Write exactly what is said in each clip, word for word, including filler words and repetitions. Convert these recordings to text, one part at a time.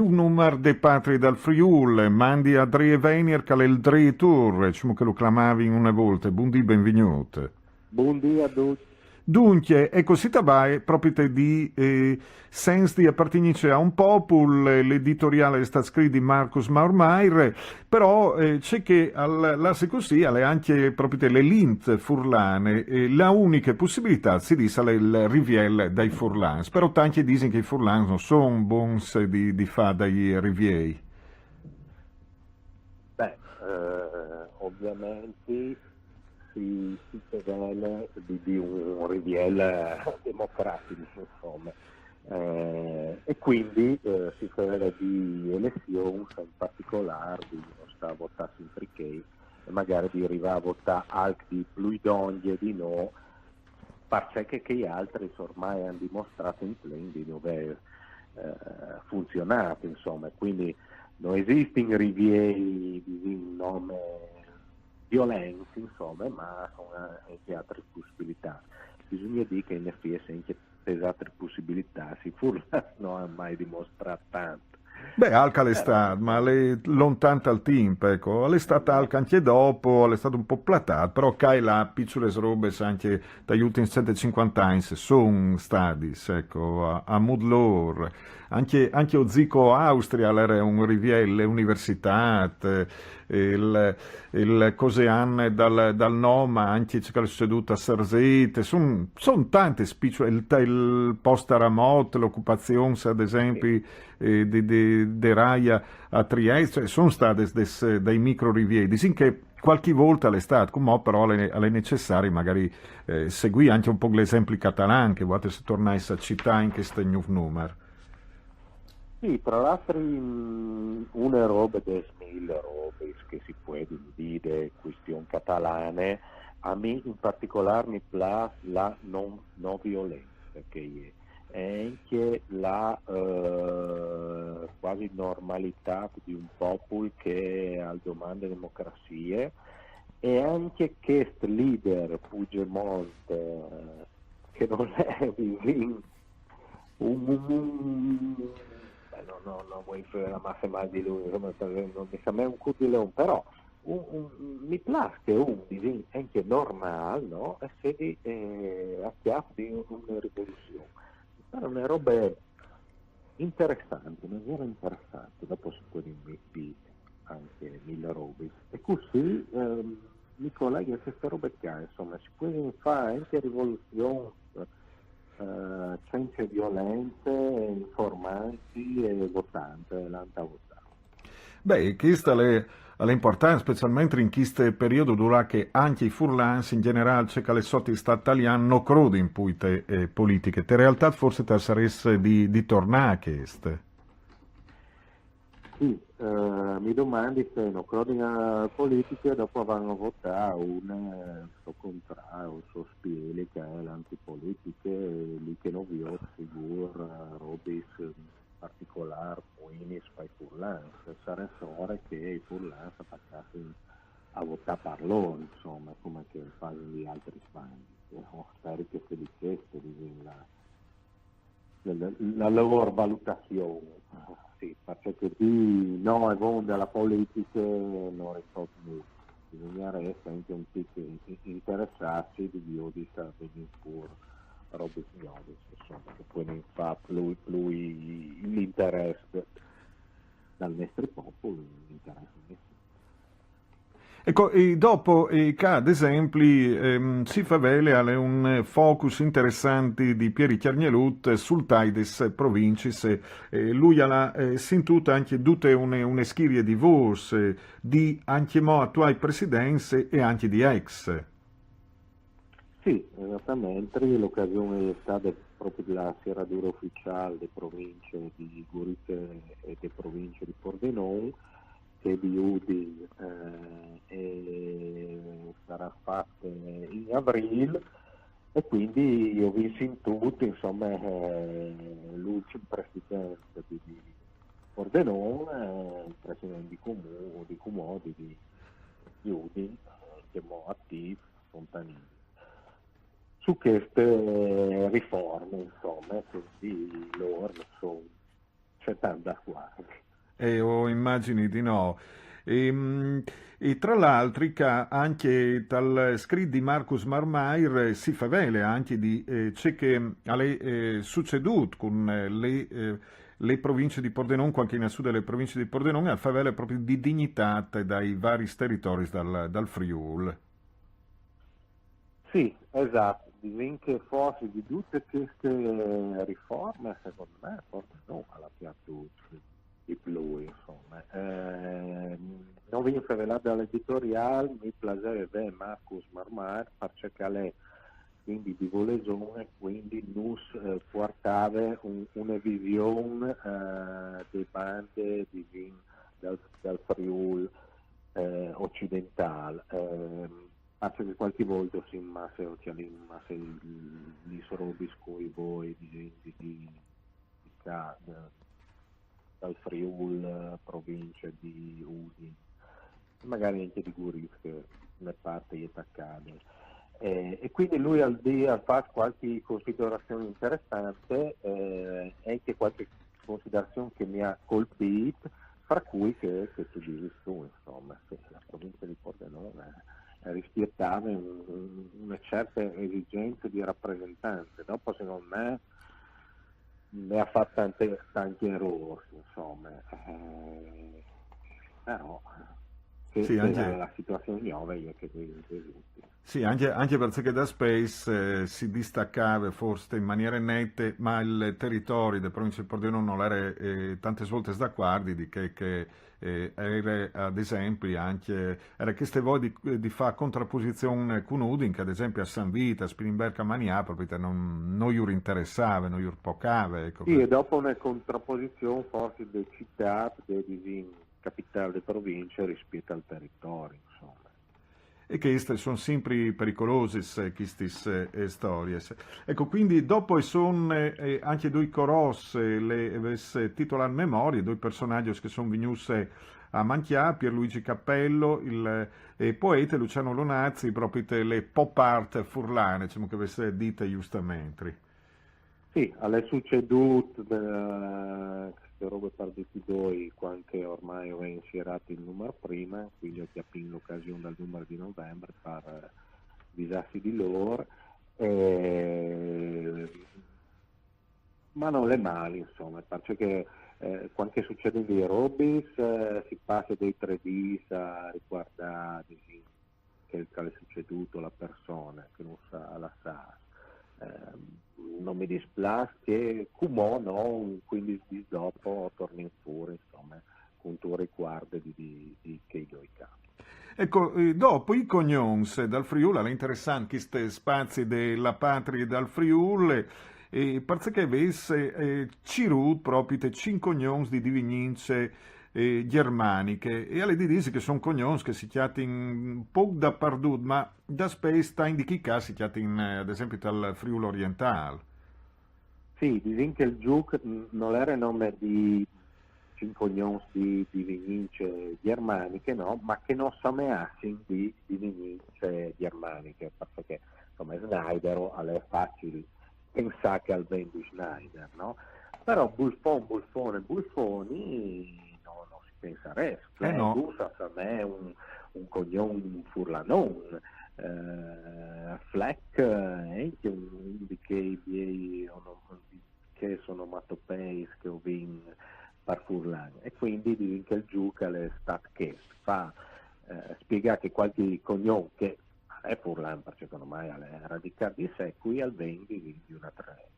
Un numar de Patrie dal Friûl, mandi a Drie Vegner, che al è il Drie Tour, diciamo che lo clamavi in una volta. Bundì, benvignût. Bundì a tutti. Duncje, e così tabae, propite di eh, sens di apartignice a un popul, l'editoriale è stato scritto di Marcus Maurmair, però eh, c'è che al, la se così, alle anche proprio le lint furlane, eh, la unica possibilità, si dice, è il riviel dai furlans, però tanti dicono che i furlans non sono bons di, di fare dai riviei. Beh, eh, ovviamente si, si prevede di, di un riviel democratico, insomma. Eh, e quindi eh, si prevede di elezioni, in particolare di non sta a votare sempre che, e magari di arrivare a votare anche di più donde di noi, perché che gli altri ormai hanno dimostrato in pleno di dover eh, funzionare, insomma, quindi non esiste in rivieri di nome violenti, insomma, ma sono anche altre possibilità. Bisogna dire che in effetti anche per altre possibilità si furla non ha mai dimostrato tanto. Beh, alc al è stât, ma al è lontan tal timp, eco. Al è stât alc ancje dopo, al è stât un pôc platât, però ca e là piçulis robis ancje dai ultims cent e cincuante agns a son stadis, eco, a, a mût lôr. Ancje, ancje o zico Austrie al jere un riviel, le universitât, il, il cose àn dal, dal nome, ancje ce che al è sucedût a Sarzete, a son, a son tantis piçulis, il, il post-taramot, le ocupazions, ad esempli, eh, de, de, de Raia a Triest, cioè, a son stadis des, dai microriviei. Disìn che cualchi volte al è stât, cumò però al è, al è necessari magari eh, seguî ancje un pôc l'esempli catalan che vualtris o tornais a citâ in chest gnûf numar. Sì, tra l'altro, mm, une robe des mil robis che si puede dî de quistioni catalane, a mi in particolare mi plâs la non, non violenza, che è anche la eh, quasi normalità di un popolo che al domanda democrazie, e anche questo leader Puigdemont, eh, che non è un, un, un beh, no, no, non vuoi fare la massa mal di lui, insomma, non mi sembra un cutilon, però un, un, mi piace che un disegno anche normale, no? E se di, eh, a chiave di una rivoluzione. Però una roba interessante, una vera interessante, dopo si può dire anche mille robe. E così ehm, mi colleghi a queste robe qua, insomma, si può fare anche rivoluzioni eh, senza violenze, informanti e votante, l'anta votante. Beh, questa è l'importante, specialmente in questo periodo dove che anche i furlans in generale, c'è che le sotto il Stato italiano, non crodi in puite eh, politiche. In realtà forse te sareste di, di tornare a queste. Sì, eh, mi domandi se non crodi in politiche, dopo vanno a votare un eh, so contrario, so spiele che è l'antipolitiche, lì che non vi ho sicuro, Robis in particolare, Muinis, fai furlans, sarebbe ora che i furlans passassero a votare per loro, insomma, come che fanno gli altri spagni. Io spero che se dicesse di la la, la loro valutazione. Sì, perché di no e vonde alla politica non ricordo nulla. Bisognerebbe anche un po' interessarsi di Diodis a venire pure robe signore, insomma, che poi ne fa più, più l'interesse dal nostro popolo, l'interesse del Ecco, e dopo, e ca, ad esempli, ehm, si favele alle un focus interessanti di Pieri Chiargnelut sul Taides Provincis. Eh, lui ha eh, sentito anche tutte une, une schirie di vos, eh, di anche mo attuali presidenze e anche di ex. Sì, esattamente. L'occasione è stata proprio della serratura ufficiale delle province di Gurize e delle province di Pordenone che di Udin eh, sarà fatte in aprile e quindi io vi sentite insomma eh, l'ultimo presidente di, di Pordenone, eh, il presidente di Comune, di Comodi, di, di Udin, eh, che è attivo, Fontanini. Su queste riforme, insomma, quindi loro sono settanta qua. Eh, o immagini di no. E, mm, e tra l'altri, ca anche tal scrit di Marcus Marmair, eh, si favele anche di, eh, ce che al è, eh, sucedut cun, eh, le, eh, le province di Pordenon, qualche in assù delle province di Pordenon, e al favele proprio di dignità dai vari territoris dal, dal Friul. Sì, esatto, disìn che forse di tutte queste riforme, secondo me, forse no, alla piaciuto di più, insomma. Eh, non vi favelà dall'editoriale, mi piaceva bene Marcus Marmar, perché che lei quindi di Volesone, quindi nus eh, portava un, una visione eh, di bande di, dal, dal Friul eh, occidentale. Eh, Penso che qualche volta si massa, cioè, li, massa li, li robis coi voi di gente di, di, di, dal Friul, provincia di Udin, magari anche di Guriz, che ne parte è attaccata. Eh, e quindi lui al dia fa qualche considerazione interessante eh, e anche qualche considerazione che mi ha colpito, fra cui che, che tu dici tu, insomma, che la provincia di Pordenone rispettava un, un, una certa esigenza di rappresentanza. Dopo, secondo me, ne ha fatto tante, tanti errori, insomma. Eh, però sì, anche la, la situazione nuova è che risulti. Sì, anche, anche perché da Space eh, si distaccava forse in maniera netta, ma il territorio della provincia di Pordenone non era eh, tante volte d'accordo di che, che eh, era ad esempio anche era queste voglie di, di fare contrapposizione con Udin, che ad esempio a San Vita, a Spilimberca Manià, proprio non, non gli interessava, non gli pocava. Ecco, sì, e dopo una contrapposizione forse di città, di capitale di provincia rispetto al territorio, insomma. E queste sono sempre pericolose, queste eh, storie. Ecco, quindi dopo sono eh, anche due coros, le avesse titolare memorie, due personaggi che sono venuti a manchiare, Pierluigi Cappello, il eh, poeta, Luciano Lonazzi, proprio le pop art furlane, diciamo che avesse dite giustamente. Sì, alle succedute eh, queste robe per tutti e due, quando ormai ho insierato il numero prima, quindi ho capito l'occasione del numero di novembre per eh, disassi di loro. Eh, ma non le male, insomma, perché eh, quando succede di robis eh, si passa dei tre D a riguardare che, che è succeduto alla persona che non sa la sa. Eh, non mi dispiace che come no, quindici giorni dopo torni fuori, insomma, con tu riguardo di, di, di che io i campi. Ecco, eh, dopo i cognons dal Friuli, è interessante questi spazi della patria dal Friuli, e perché avesse eh, cirut proprio te cinque cognons di divinince eh, germaniche, e alle dice che sono cognons che si chiamano un po' dappertutto, ma da spesso in di chi caso si chiamano eh, ad esempio dal Friuli orientale. Sì, disìn che il Giuc non era nome di cinque cognons di, di divinince germaniche, no? Ma che non someassin di, di divinince germaniche, perché come Snyder è facile pensare che al vendi Snyder, no? Però Bulfon, Bulfone, Bulfoni no, non si pensarebbe. Eh no. Busa per me è un, un cognome furlanon. Eh, Fleck è anche un di quei miei che sono onomatopei che ho vinto per furlan e quindi dico che il Giuc è stato che fa eh, spiegare che qualche cognome che è furlan perché secondo me è radicale di sé, qui al vendi di una tre.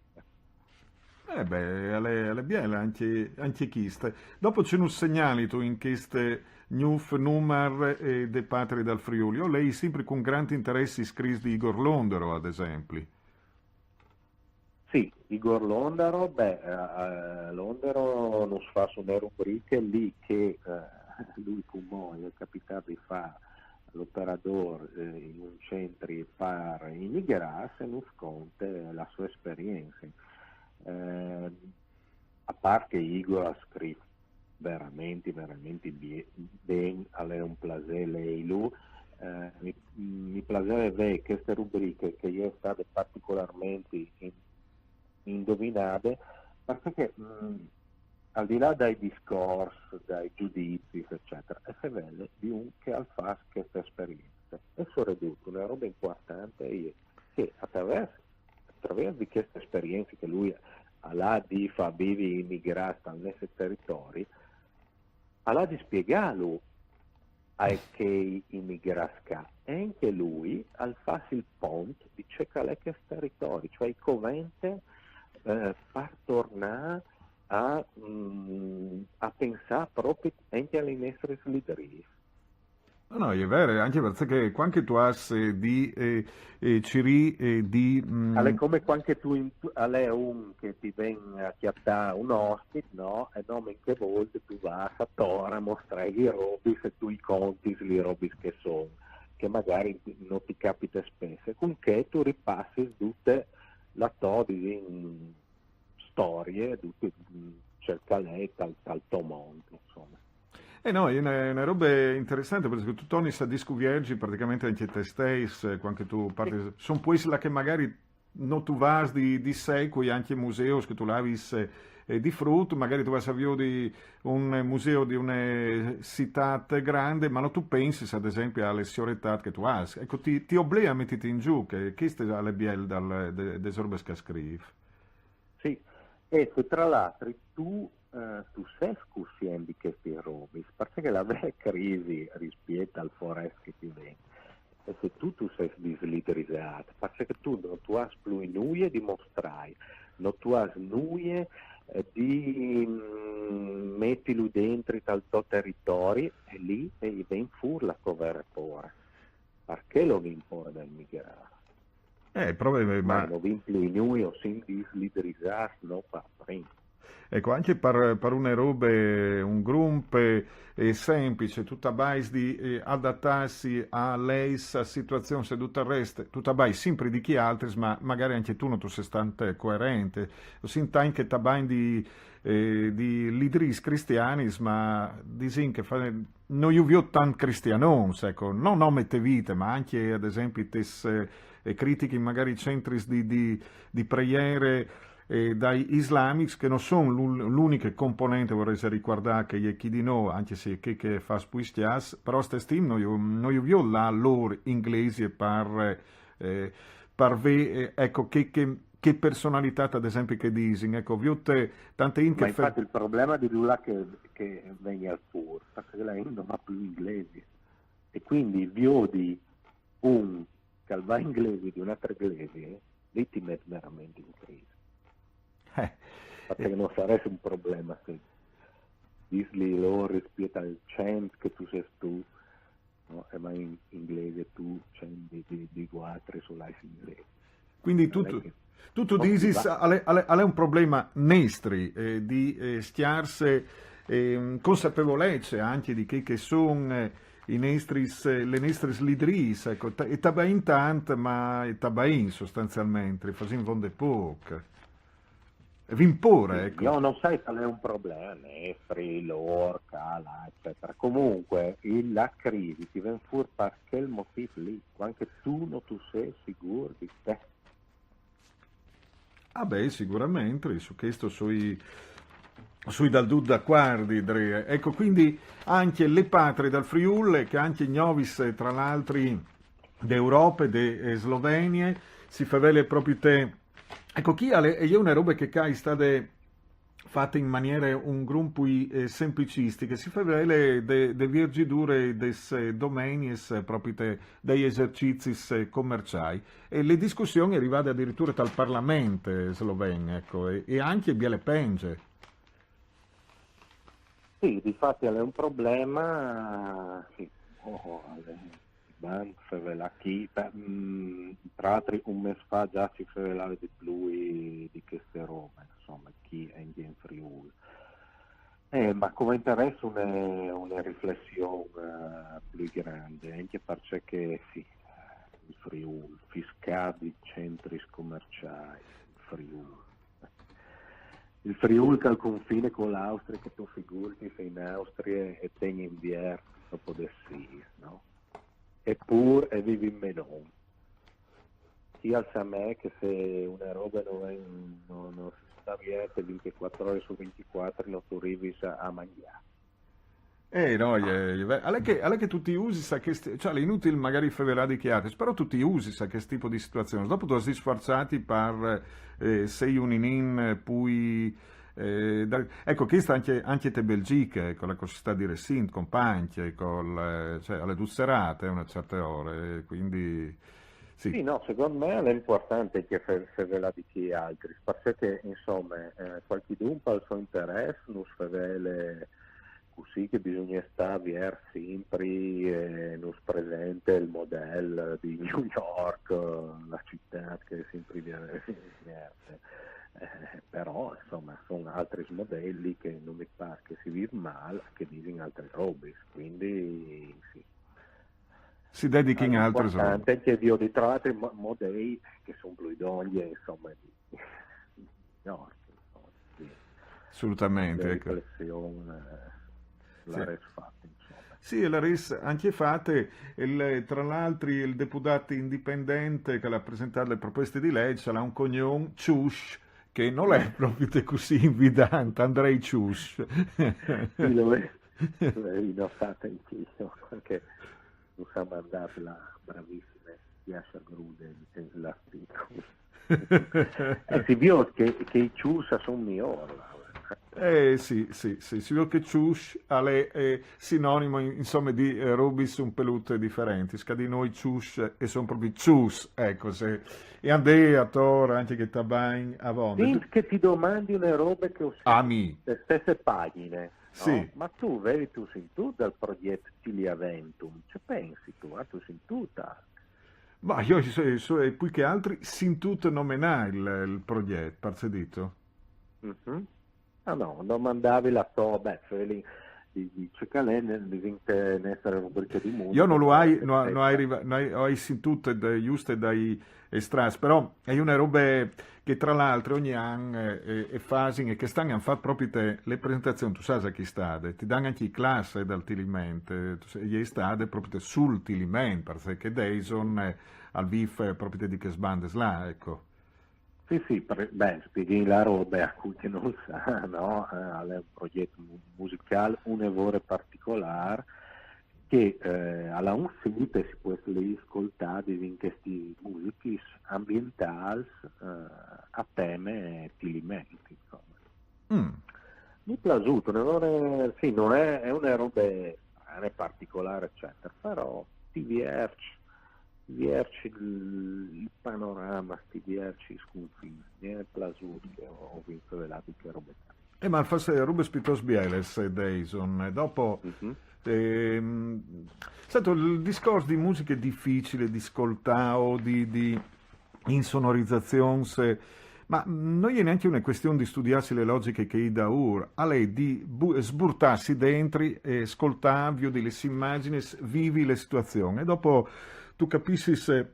Eh beh, alle, alle bielle anche, anche queste. Dopo c'è un segnalito in queste New Numar eh, de Patri dal Friuli. Io lei sempre con grande interesse i scritti di Igor Londero, ad esempio. Sì, Igor Londero, beh, eh, Londero non si fa su una rubrica lì che eh, lui con noi è capitato di fare l'operatore eh, in un centro per immigrare, se non sconte la sua esperienza. Eh, a parte Igor ha scritto veramente, veramente ben, è un piacere lei lui. Eh, mi, mi piaceva vedere queste rubriche che io state particolarmente in, indovinate, perché mh, al di là dai discors, dai giudizis, eccetera, e fevele di un che al fâs cheste esperience. E soredut, une robe impuartante e je che a travers, a travers di cheste esperience che lui al à di fâ vivi i migrâts tal nestri teritori, al à di spiegâlu a chei imigrâts ca. E ancje lui al fâs il pont di ce che al è chest teritori, cioè i covente, eh, fâ tornâ a, mm, a pensâ propit ancje ai nestris lidrîs. No, no, e je vere, ancje parcè che cuant che tu âs, eh, di, eh, eh, cirî, eh, di... mm, Al è come cuant che tu in-, al è un che ti ven a cjatâ un ospit, no? E nome in chê volte tu vâs ator a mostrâi lis robis e tu i contis lis robis che a son, che magari no ti capite spès. Cun chê tu ripassis dute la tô, disìn, storie, dut, mm, ce che al è tal, tal to mont, insome. Eh no, e je une, une robe interessante, parcè che tu tornis a discuvierzi pratichementri ancje te stès, eh, cuant che tu parlis. Sì. Son puescj là che magari no tu vâs di, di secui, ancje museus che tu lavis, eh, di frut, magari tu vâs a viodi un museu di une citât grande, ma no tu pensis, ad esempli, a la sicjuretât che tu âs. Eco, ti, ti oblee a metiti in zûc, che chest al è biel dal, de, des robis che tu scrîfis. Sì, eco, tra l'altri tu, eh, tu sês cussient di chestis robis, parcè che la vere crisi rispiet al forest che ti ven e je che tu, tu sês dislidrisât, parcè che tu no tu âs plui nuie di mostrâi, no tu âs nuie, eh, di, mm, metilu dentri tal to teritori, e li e ven fûr la tô vere pôre. Parcè che no vin pôre dal migrâ? Eh, propit, ma... Ma no vin plui nuie, o sin dislidrisâts, no par prin. Eco, ancje par, par une robe, un grum, eh, semplice, tu tabais di, eh, adatâsi a leis, a situazions e dut il rest, tu tabais simpri di chei altris, ma magari ancje tu no tu sês tant coerent. O sint ancje che tabain di, eh, di lidrîs cristianis, ma disìn che fa, no ju viôt tant cristianons, eco, no nome te vite, ma ancje, ad esempli, tes, eh, critichis magari centris di, di, di preiere, eh, dai islamics, che no son l'un-, l'uniche componente, o vorès ricuardâ, che e je chi di nô, ancje se e je chê che e fâs plui scjâs, però a stès timp no ju, no ju viôt là lôr in glesie par, eh, par vê, eh, eco, chê, chê, chê personalitât, ad esempli, che a disin, eco, o viôt tante int che... Ma infat il probleme al è là che, che al ven fûr, parcè che la int no va plui in glesie. E cuindi viodi un che al va in glesie di une altre glesie, li ti met verementri in crisi. Eh. Parcè che no sarès un probleme se dîsli lôr rispiet al cent che tu sês tu, no? E ma in, in glesie tu cent di, di, di vualtris o lais in glesie. Cuindi tu, tu, tu disis, al è, al è, al è un probleme nestri, eh, di, eh, scjârse, eh, consapevolece ancje di chei che a son, eh, i nestris, eh, lis nestris lidrîs, eco, e tabain tant, ma e tabain sostanzialmentri, fasìn vonde pôc. E vin pôre, eco. Jo no sai se al è un probleme nestri, lôr, ca, là, eccetera. Comunque, il, la crisi ti ven fûr par chel motîf li, cuant che tu no tu sês sigûr di te. Ah beh, sigurementri, su chest o soi, o soi dal dut dacuardi, Dre. Eco, cuindi ancje la patrie dal Friûl, che ancje gnovis, eh, tra l'altri, de Europe, de, eh, Slovenie, si fevele propit te... Eco, chi al è, e je une robe che ca e je stade fate in maniere un grum plui, eh, semplicistiche, si fevele de, de vierzidure des, eh, domenies, eh, propit te, dai esercizis, eh, comerciâi. E la discussion e je rivade adiriture tal Parlament, eh, sloven, eco, e, e ancje biele pence. Sì, difat al è un probleme, sì, oh, al è, ben, fevelâ chi, beh, mm, tra l'altri un mês fa za si fevelave di plui di cheste robe, insome, chi e in Friûl. Eh, ma come interesse une, une riflession, eh, plui grande, ancje parcè che, sì, il Friûl, fiscâ di centris comerciâi, il Friûl. Il Friûl che al confine cu la Austrie, che tu figuriti se in Austrie e ten invier dopo des sies, no? E pûr e vivìn ben. Chi al sa me che se une robe no ven, no, no, sta vierte vinticuatri ore su vinticuatri, no tu rivis a, a mangiâ. Eh, no, je, je ve- al è che, al è che tu ti usis a cheste, cioè, al è inutil magari fevelâ di chi altris, però tu ti usis a chest tipo di situazions. Dopo tu âs di sfuarçâti par, eh, sei un ninin, eh, plui, eh, da- ecco, chest ancje, ancje te Belgjiche, ecco, la cosità di resint, compagn, col, eh, cioè, al è dut serât, eh, a une certe ore, quindi, sì. Sì, no, secont me al è impuartant che fe, fevelâ di chi altris, parcè che, insome, eh, cualchidun pal so interès nus fevele cussì che bisugne stâ viers simpri e nus presente il model di New York, la citât che e je simpri vier-, vierte. Eh, però, insome, a son altris models che no mi pâr che si vîf mâl, che disin altris robis, quindi sì. Si dedichin a altris robis. Impuartant che viodi, tra l'altri, mo-, models che a son plui dongje, insome, di, di New York, insome, sì. Assolutamente, La ecco. Riflession, eh, la Sì. rês fate, insome. Sì, e la rês ancje fate, il, tra l'altri il deputât indipendent che al à presentât la proposte di leç, al à un cognon, Ciusc, che nol è propit cussì invidant, Andrej Ciusc. Sì, lo è. L'avevi notât ancje jo, parcè che nus à mandât la bravissime Jascha Gruden, eh, l'articul. Eh, si viôt che, che i Ciuscs a son miôr, là. Eh, sì, sì, sì, si viôt che Ciusc al è, eh, sinonimo, in-, insome, di, eh, robis un pelut diferentis, che di nô Ciuscs a son propit Ciuscs, ecco, sì. E andè ator ancje che tabagn a vonde. Sint che ti domandi une robe che o scrîf A mi. su la stesse pagjine, no? Sì. Ma tu vêstu sintût dal progjet Tilia Ventum? Ce pensistu? Âstu sintût? Ma jo, so, so, plui che altri, sintût nomenâ il, il progjet, parcè dito? Mhm. Ah, no, domandavi la tô, beh, feeling di, di ce che al è, ne, di, di nestre rubriche di musiche. Jo no lu ai, no, Aspeta. no ai riva-, no ai, o ai sintût juste dai estrats, però e je une robe che, tra l'altri, ogni an, eh, e fasin, e chest an a àn fat propit la presentazion, tu sâs a chi stade, ti dan ancje i clafs dal Tiliment, eh, tu sâs, e je stade propit sul Tiliment, parcè che Dayson, eh, al vîf, eh, propit di chês bandes là, ecco. Sì, sì, par-, beh, spieghìn la robe a cui che nol sa, no? Eh, al è un progjet mu-, musicâl une vore particolâr, che, eh, al à un sît e si pues lì scoltâ, disìn, chestis musichis ambientâls, eh, a teme Tiliment, insome. Mm. Mi è plasût, une vore, sì, nol è, e je une robe strane, particolâr, ecetera, però ti vierç, ti vierç il, il panorama, ti vierç i cunfins. Mi è plasût che o, o vin fevelât di chê robe ca. Eh, ma al fâs robis pitost bielis, eh, Dayson. E dopo, Mhm. ehm, senti, il discors di musiche dificile di scoltâ o di, di insonorizazions, eh, ma no je nancje une cuestion di studiâsi lis logjichis che i dà daûr, al è di bu-, sburtâsi dentri e scoltâ, viodi lis imagjinis, vivi la situazion. E dopo tu capissis, eh,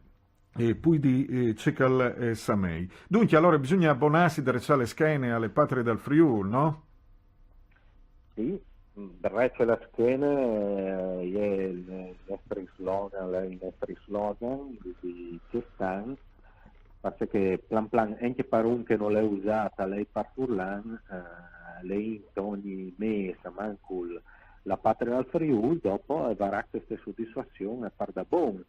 e plui di, eh, ce che al, eh, somee. Duncje, alore bisugne abonâsi, dreçâ la schene a la Patrie dal Friûl, no? Sì, Dreçe la schene, eh, e je il, il nestri slogan, al è il nestri slogan di, di chest an, parcè che plan plan, ancje par un che nol è usât a lei par furlan, eh, leint ogni mês almancul la Patrie dal Friûl, dopo e varà cheste sodisfazion e par da bon.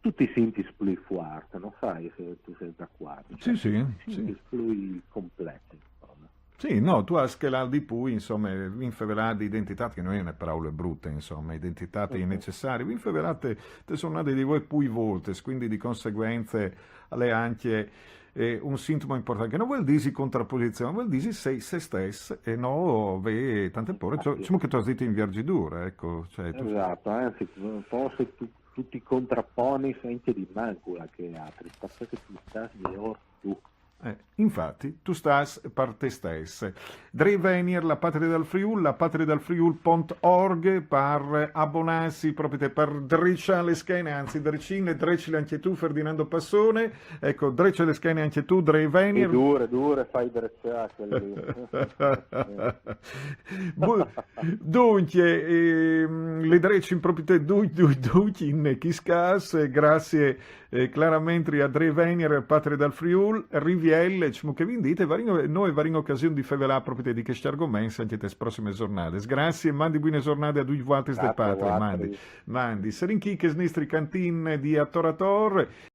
Tu ti sintis plui fuart, no sai se tu sês dacuardi. Sì, sì, Ti sì. sintis plui complet, insome. Sì, no, tu âs schelât di plui, insome, vin fevelât di identitât, che no je une peraule brute, insome, identitât e je necessari, vin fevelât te, te sornade di voie plui voltis, quindi di conseguence al è ancje, eh, un sintomo impuartant, che no vuel dî contraposizion, vuel dî sei se stes e no vê tante pôre, cioè, disìn che tu âs dit inviergidure, ecco, cioè, tu... Esat, anzit, forsit tu, tu ti contraponis ancje di mancul a chei altris, parcè che tu stâs miôr tu. Eh, infati, tu stâs par te stes. Drei Venier, la Patrie dal Friûl, la patrie dal friûl pont org, par abonâsi, propit par dreçâ la schene, anzit, dreçine, dreçile ancje tu, Ferdinando Passone, ecco, dreçe la schene ancje tu, Drei E Venier. dure, dure, fâi dreçâ chel li. Bu-, duncje, ehm, le dreçin propit ducj, ducj, ducj, in chest câs, eh, graciis, eh, claramentri a Drei Venier, Patrie dal Friûl, rivie- L, dicemo che vi indite, varino, noi varino occasione di fevelà proprio di questi argomenti anche te prossime giornate. Grazie, mandi buone giornate a tutti quanti ste patrie, mandi. Mandi, sarin chi che snestre cantine di attor attor.